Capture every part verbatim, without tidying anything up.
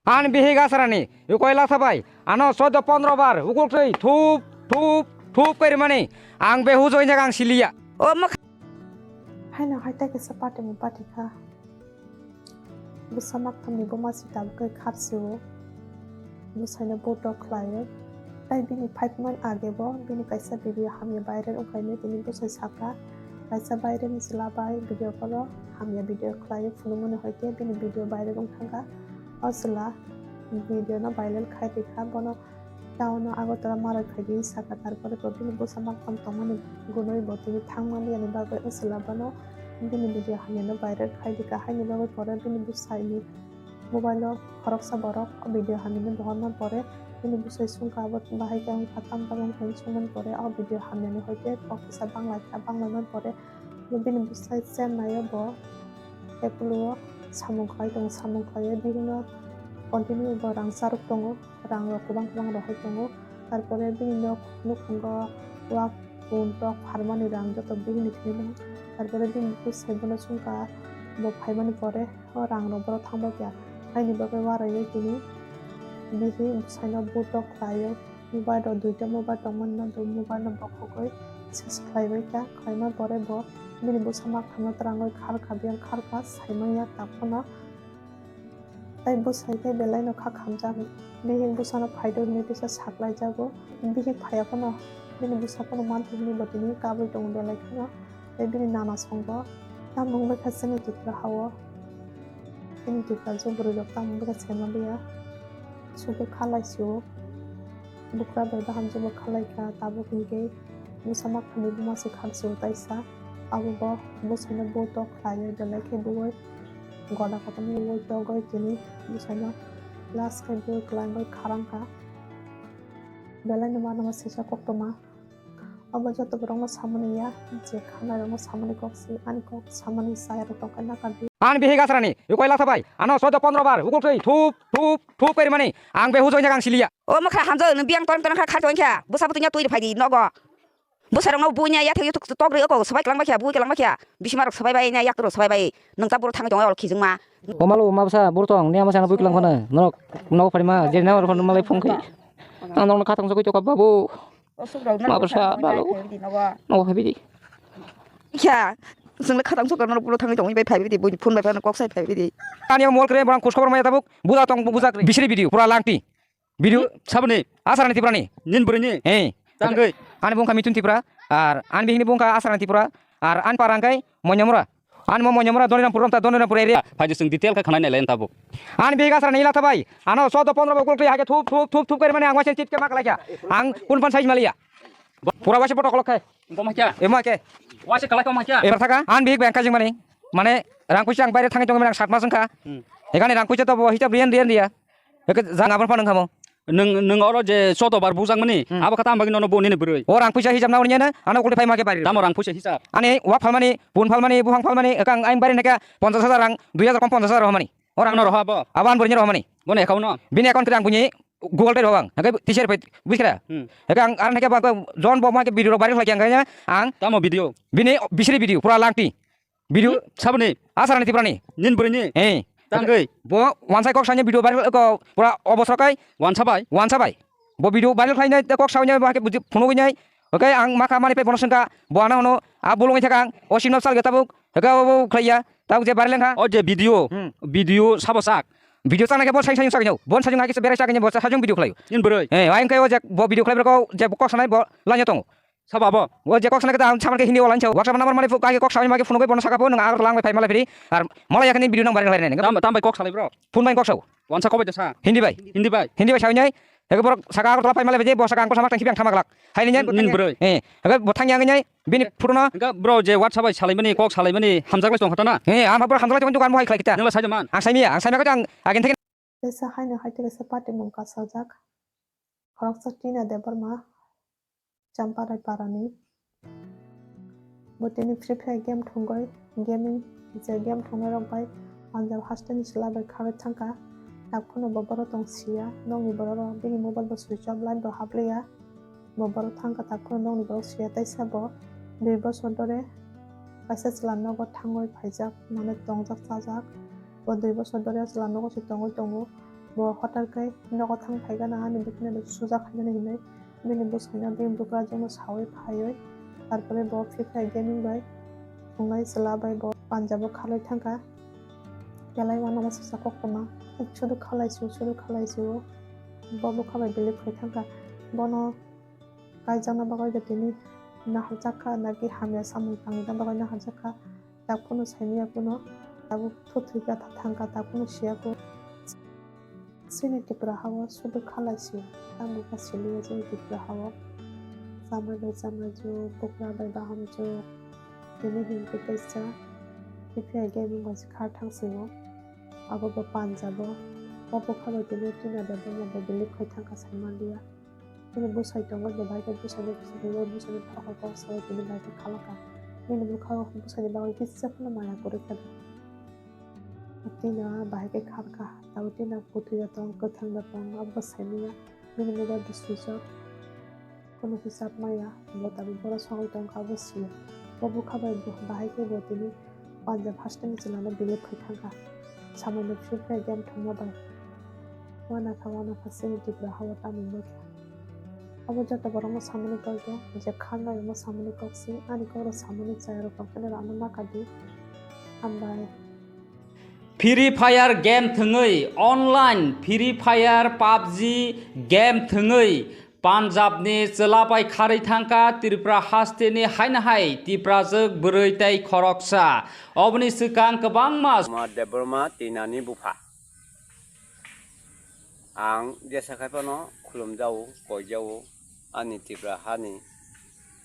Ani bihik asarani, ukoi latha bai, ano choddo pondro bar, ukuk twi, thup, thup, thup kori mani, ang behus oi jak ang siliya. O mokha. Haino hai tei kaisa party ni party kha. Bwsa maktham ni buma si tabuk khe khar sio. Bwsai no botok khlai o. Tai bini five month age bo bini kaisa video hamya viral wngkha hinwi tini bwsai sakha. Kaisa viral ni chwla bai video call o hamya video khlai o phunukmani hoi khe bini video viral wng thangkha. O chwla video no viral khai rikha bono town o Agartala maroi khai di saka tarpore bo bini bwsa maktham tongmani gunoi bo tini thang manliya ni bagwi o chwla bono bini video hamya no viral khai rikha haini bagwi pore bini bwsai ni mobile o khoroksa borok o video hamya no bohorna pore bini bwsai sungkha abo bahai khe wngkha tam tam wngkha hinwi sungmani pore o video hamya ni hoi khe kok kisa banglaikha banglaimani pore bini bwsai Chennai o bo Apollo o samung khlai tongo samung khlai o bihikno continue bo rang charwk tongo rang rok kwbang kwbang rohai tongo tarpore bini nok nukhungo wak pun tok pharmani rang joto bihikni thani tarpore bini bwsai bono sungkha bo phaimani pore o rang rok bohrok thangbai kha haini bagwi uarwi tini bihik bwsaino botok khlai o. Mobile rok duita mobile tongmani no bo mobile no bokhogwi ses khlaibai kha khlaima pore bo bini bwsa maktham no twrangwi khar kha biyang khar kha saimanya tak phano tei bwsai khe belai no kha khamjak bihik bwsano phaido hinwi teisa saklai jago bihik phaiya phano bini bwsa phano manthogo hinwi bo tini kabui tongo belai kheno tei bini nana song bo tamo wngbai kha chini Tripura ha o. Chini Tiprajwk bwrwi rok tamo wngkha saimaliya. Sudu khalai sio. Bukra bai bahan jobo khalai kha tabuk hinkhe bwsa makhani buma se khar sio taisa. Abo bo bwsaino bo tok khlaiwi belai khe bui goda kotorma bui togwi tini bwsaino last khe bui kwlangwi kharang kha. Belai no mano ma sisa koktwma. Abo joto borokno samani ya, je khanai rokno samani kok si, ani kok samani saya rok tongkha na kadi. Ani bihik asrani, ukoi latha bai, ano choddo pondro bar, ukuk twi, thup, thup, thup kori mani, ang behus oi jak ang siliya. O mokha hamjak, nwng biyang torong torong kha, khar tong kha, bwsa bwtwini twi rw phai di, nogo. Bwsa rokno buini yathek yuthuk tok rw kok, swbai kwlang bai kha, bui kwlang bai kha, bisima rok swbai bai, yak rok swbai bai, nwng ta buro thangwi tong ol khijwngma. O malo, ma bwsa, buro tong, niya ma sana bui kwlang phano, norok, nogo phai ma, je na rok phano malai phone khai. Ang nokno khatang sokoi tokha babu. Ma bwsa, balo. Nogo phai bidi. Kya, chwngno khatang sokha norok buro thangwi tongwi bai phai bidi, buini phone bai phano kok sai phai bidi. Ani mol kre borang khus khobor maya tabuk, buda tong buja kre. Bisri video, pura langti. Video saboni? Asarani Tiprani. Nin bwrwini? Hey. Tangwi. Ani bungkha Mitun Tipra, ar ani bihini bungkha Asarani Tipra, ar ani parang kai Monyamura. Ani mo Monyamura Donirampur romta Donirampur area. Phai di chwng detail khe khwnai nai lai tabuk. Ani bihik Asarani ila thabai. Ano choddo pondro bo kulkri hake thup thup thup thup kari mani ang waise chit ke ma kalai kha. Ang kun pan size maliya. Pura waise photo kolok khai. Bo ma kya? Ema ke? Waise kalai ko ma kya? Ebar thaka. Ani bihik bang kajing mani. Mane rang kuisa ang baire thangwi tongwi mani ang sat mas wngkha. Hmm. Ekani rang kuisa to bo hisab riyan riyan riya. Eke jang abon phan wngkha mo. Nwng, nwng oro je chodo bar bujakmani, hmm, abo khe tamo bagwi nono bo nini bwrwi? O rang puisa hisab na wngnai na, ano kulti phai ma khe bari. Tamo rang puisa hisab? Ani wak phalmani, pun phalmani, buphang phalmani, ekang aing bari neke ponchash hajar rang, dui hajar kom ponchash hajar rohmani. O rang no roha bo? Abo an bwrwini rohmani. Boni account no? Bini account khe ang buni Google Pay rohang. Hake teacher pay, buji khe? Hmm. Hake ang ar neke ba jon bo ma khe video rok viral khlai khe ang khe ang. Tamo video? Bini bisri video, pura langti. Video? Hmm, saboni? Asarani Tiprani. Nin bwrwini? Eh. Tangwi? Bo wansai kok sanya video viral ko pura obosro kai. Wansa bai? Wansa bai. Bo video viral khlainai kok sanya ba ke buji phunugwi nai. Oke ang makha mani pe bono sengka bo ana hono a bolong thaka ang o simno sal geta buk. Oke o bo khlaiya. Tabuk je viral kha. O je video. Hmm. Video sabo sak. Video chana ke bo sai sai sak nyo. Bon sajung ha ke berai sak nyo bo sajung video khlaio. Nin bwrwi? Eh, ang kai o je bo video khlai ko je kok sanai bo lanya tongo. Sabo abo? O je kok sana khe ang saman khe hindi o lancho. Waksa mana mani phuk kok sana ma khe phunugwi bono saka phone nang Agartala ang bai phai mala phiri. Ar mala yakhani video nang bareng lainai. Tam, tam bai kok salai bro? Phone bai kok sao. Wansa kok bai sa? Hindi bai. Hindi bai. Hindi bai sao nyai. Hege borok saka Agartala phai mala phiri bo saka ang kok sama tang khibi ang thama glak. Hai ni nyai. Nin bro. Eh, hege bo thang yang nyai. Bini phuruno. Enggak bro je WhatsApp bai salai mani kok salai mani hamjak lai tong khatana. Eh, ama bro hamjak lai tong dukan mo hai khlai kita. Nang la sai man. Ang sai miya, ang sai ma ko ang agin thek. Tesa hai no hai tesa party mung kasajak. Khoroksa Tina Debbarma, Champarai parani. Bo tini Free Fire game thwngwi, gaming je game thwngnai rok bai panjab hasteni chwla bai kharwi thangkha. Tak phano bo borok tong siya, nokni borok rok bini mobile bo switch off, light bo habliya. Bo borok thangkha, tak phano nokni borok siya, teisa bo dui bosor dore kaisa chwla nogo thangwi phaijak, mane tongjak chajak. Bo dui bosor dore chwla nogo se tongwi tongo. Bo hotar khe nogo thang phaikha na ani bwkhwnaino suja khainani hinwi bini bwskango bini bwkrajwkno saui phaiwi, tarpore bo Free Fire gaming bai thwngnai chwla bai bo panjabo khalai thangkha. Belai uanama sasa koktwma, sudu khalai sio, sudu khalai sio, bo bwkha bai belai phai thangkha. Bono kaijakna bagwi bo tini naharjakha, naki hamya samung tangna bagwi naharjakha. Tabukno saimanya kuno, tabuk thuthuika thangkha, tabukno siya kuno. Chini Tripura hao sudu khalai sio, tamo kha siliya chini Tripura hao. Chamai bai chamaijuk, bwkra bai bahamjuk, tini hinkhe teisa Free Fire gaming bai se khar thang sio. Abo bo panjabo, o bwkha bai tini Trina Debbarma bai belai phai thangkha saimanliya. Bini bwsai tongo, bo bahai khe bwsaini bwsai tongo, bwsaini phokol kok saui tini bahai khe khalaka. Bini bwkha o bwsaini bagwi kisa phano maya kwrwi kha. Tini bahai khe kharkha, tabuk tini kwthwi da tong, kwthang da tong, abo saimanya. Bini mobile bo switch off, kono hisab maya, bo tabuk boro sogwi tongkha, abo siya. Bo bwkha bai bo, bahai khe bo tini Punjab hasteni chwlano belai phai thangkha. Samono Free Fire game thwngma bai. Uanakha, uanakha chini Tripura hao tamni bwkha. Abo joto borokno samani kok ya, je kharnai omo samani kok si, ani kokno samani chaya rok tongphano rano ma kadi. Hambai. Free Fire game thwngwi, online Free Fire, pubg game thwngwi Punjabni chwla bai kharwi thangkha Tripura hasteni haino hai Tiprajwk bwrwi tei khoroksa. Oboni swkang kwbangma. Kumar Debbarma Tinani bupha. Ang jesa khai phano khulumjao, koijao, ani Tripura hani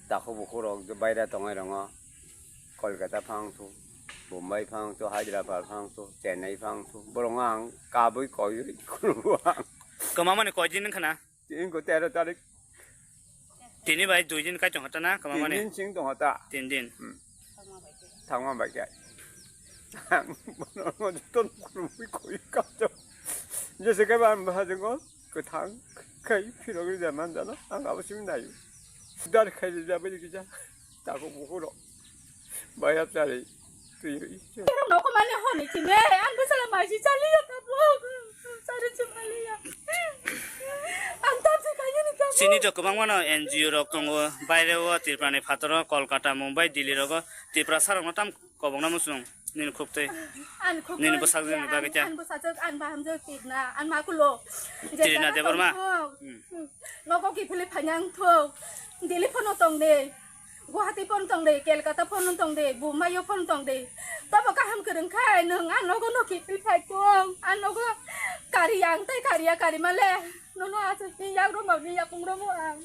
takhuk bukhuk rok je baira tongnai rongo, Kolkata phang thu, Bombay phang thu, Hyderabad phang thu, Chennai phang thu, borok ang kabui koiwi khulumo ang. Kwmamani koi din wngkha na? Tini ko tero tarik. Tini bai dui din kai tongkha ta na kwmamani? Tin din sing tongkha ta. Tin din. Hmm. Thangma bai khe. Ang bono joto khulumwi koi kapto. Jese khe ba ang bwsajwk o kwthang khai phirogwi ja man jana ang abo simi naio. Dar khai ja bai kisa takhuk bukhuk rok. Baya chari twi. Noko mane honi chine ang bwsala maisi chaliya tabuk. Chari chimaliya. Ang tabse kayani tabuk. Chini to kwbangma no N G O rok tongo, baire o Tripura ni phataro, Kolkata, Mumbai, Delhi rogo Tiprasa rokno tam kobokna muchung nini khuk twi. Ani khuk nini twi, bwsajwk ni bagwi ta. Ani bwsajwk, ani bahamjwk Tirna, ani makulo. Tirna Debbarma. Hmm. Nogo kiphilwi phaina wngthok. Delhi phano tongdi. Guwahati phano tongdi, Kolkata phano tongdi, Bombay o phano tongdi. Tamo kaham kwrwng khai nwng ang nogo no kiphilwi phai tong. Ang nogo kariya ang tei kariya kari male. Nono aswk ni yak romani yakung romo ang.